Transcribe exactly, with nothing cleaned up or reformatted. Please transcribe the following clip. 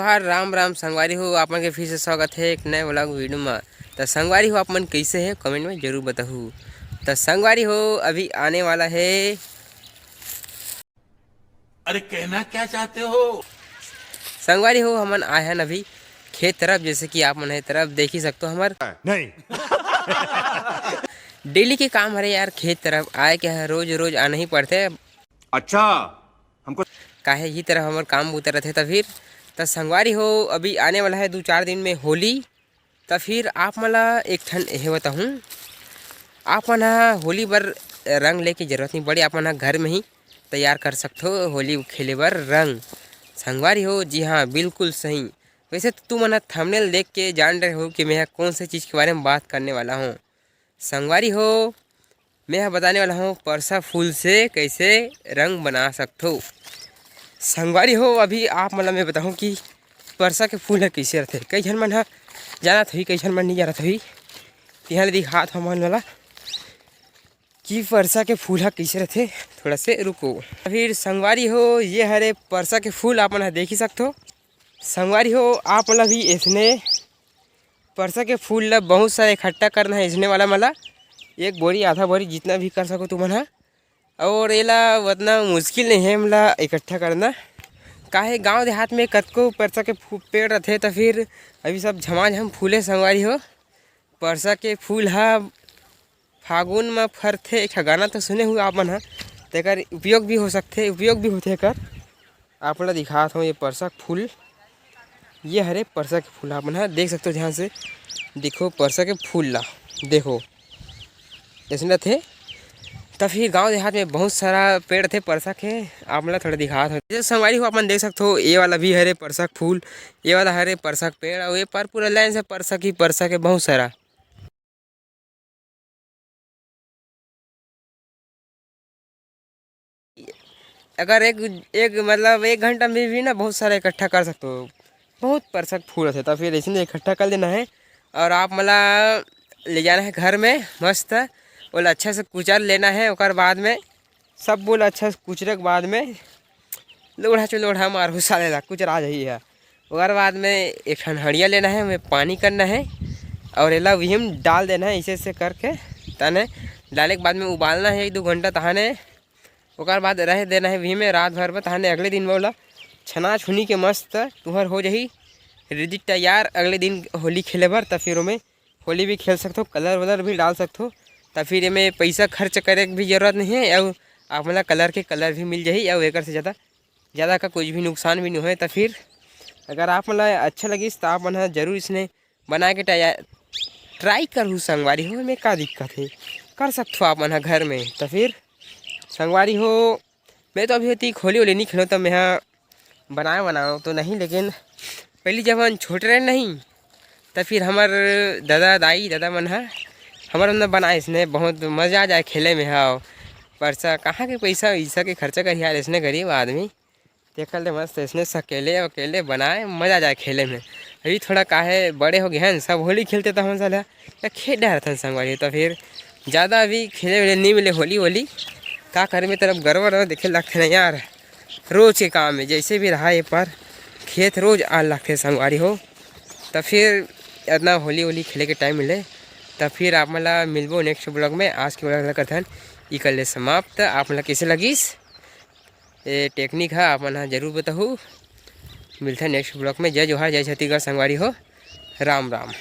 यार राम राम संगवारी हो, आप मन के फिर से स्वागत है एक नए व्लॉग वीडियो में। तो संगवारी हो, आप मन कैसे है, कमेंट में जरूर बताहू। तो संगवारी हो, अभी आने वाला है। अरे, कहना क्या चाहते हो? संगवारी हो, हमन आए हन अभी खेत तरफ, जैसे कि आप मन ए तरफ देख ही सकते हो हमर नहीं। डेली के काम हरे यार, खेत तरफ आए के ह, रोज रोज आना ही पड़थे। अच्छा, हमको काहे ही तरफ हमर काम बुता रथे। त फिर त संगवारी हो, अभी आने वाला है दू चार दिन में होली। त फिर आप मन ला एक ठन एहे बताहूँ, आप मन ह होली बर रंग लेके जरूरत नहीं पड़े, आप मन ह घर में ही तैयार कर सकथो होली खेले बर रंग। संगवारी हो, जी हाँ, बिल्कुल सही। वैसे तो तुमन ह थंबनेल देख के जान रहे हो कि मैं ह कौन से चीज़ के बारे में बात करने वाला हूँ। संगवारी हो, मैं ह बताने वाला हूँ परसा फूल से कैसे रंग बना सकथो। संगवारी हो, अभी आप मन ला मैं बताहूँ कि परसा के फूल ह कैसे रथे। कई झन मन ह जानत होही, कई झन मन नहीं जानत होही। तिहाँ ले दिखात हूँ मन वाला कि परसा के फूल ह कैसे रथे। थोड़ा से रुको। फिर संगवारी हो, ये हरे परसा के फूल, आप मन ह देख ही सकथो। संगवारी हो, आप मन ला भी ऐसने परसा के फूल ला बहुत सारा इकट्ठा करना है। इसने वाला मला एक बोरी, आधा बोरी, जितना भी कर सको तुमन ह। और एला उतना मुश्किल नहीं है, एमला इकट्ठा करना। काहे गांव देहात में कतको परसा के फू-, पेड़ रथे, तो फिर अभी सब झमाझम फूले संगवारी हो। परसा के फूल ह फागुन म फरथे, एक ठा गाना तो सुने हुआ आप मन ह, तेकर उपयोग भी हो सकथे, उपयोग भी होथे एकर। आप मन ला दिखात हूँ ये परसा के फूल, ये हरे परसा के फूल, आप मन ह देख सकते हो ध्यान से। देखो परसा के फूल ला, देखो ऐसे रथे। त फिर गांव देहात में बहुत सारा पेड़ थे परसा के, आप मन ला थोड़ा दिखात हूँ। जैसे संगवारी हो, आप मन देख सकते हो ये वाला भी हरे परसा के फूल, ये वाला हरे परसा के पेड़, और ये पर पूरा लाइन से परसा की परसा के बहुत सारा। अगर एक, एक मतलब एक घंटा में भी ना बहुत सारा इकट्ठा कर सकते हो, बहुत परसा के फूल होते, तो फिर ऐसे इकट्ठा कर लेना है। और आप मला ले जाना है घर में मस्त, ओला अच्छा से कुचर लेना है। ओकर बाद में सब बोल अच्छा से कुचरे के बाद में लोढ़ा चो लोढ़ा मारहू साले ला, कुचरा जाही है। ओकर बाद में एक ठन हड़िया लेना है, ओमे पानी करना है और एला उही में डाल देना है, ऐसे ऐसे करके। ताने डाले के बाद में उबालना है एक दो घंटा, तहाने ओकर बाद रह देना है उही में रात भर बर। तहाने अगले दिन में ओला छना छुनी के मस्त तुहर हो जाही ready तैयार अगले दिन होली खेले बर। त फिर ओमे होली भी खेल सकथो, कलर वलर भी डाल सकथो। त फिर एमे पैसा खर्च करे के भी जरूरत नहीं है, और आप मन ला कलर के कलर भी मिल जाही, और एकर से ज़्यादा, ज़्यादा का कुछ भी नुकसान भी नहीं होए। त फिर अगर आप मन ला अच्छा लगिस, त आप मन ह जरूर इसने बना के ट्राई, ट्राई करहू संगवारी हो, एमे का दिक्कत है, कर सकथो आप मन ह घर में। त फिर संगवारी हो, मैं तो अभी होती होली होली नहीं खेलो, तो मैं ह बनाए बनाओ तो नहीं, लेकिन पहली जब हम छोटे रहे नहीं, तो फिर हमर दादा दाई दादा मन ह हमर मन बनाए इसने, बहुत मज़ा आ जाए खेले में। हाँ, परसा कहाँ के पैसा वैसा के खर्चा कर यार, इसने गरीब आदमी, तेकर ले मस्त इसने अकेले अकेले बनाए मज़ा आ जाए खेले में। अभी थोड़ा काहे बड़े हो गए हैं, सब होली खेलते तो हम साला या खेल रहा था संगवारी, तो फिर ज़्यादा अभी खेले वेले नहीं मिले होली वोली। का करे में तरफ गड़बड़ देखे लगथे ना यार, रोज के काम में जैसे भी रहा ये पर खेत रोज आ लगथे संगवारी हो। त फिर इतना होली होली खेले के टाइम मिले, त फिर आप मन ला मिलबो नेक्स्ट ब्लॉग में। आज के ब्लॉग ला करथन इकर ले समाप्त। आप मन ला कैसे लगिस ये टेक्निक ह, आप मन ह जरूर बताहू। मिलथे नेक्स्ट ब्लॉग में। जय जोहार, जय छत्तीसगढ़ संगवारी हो, राम राम।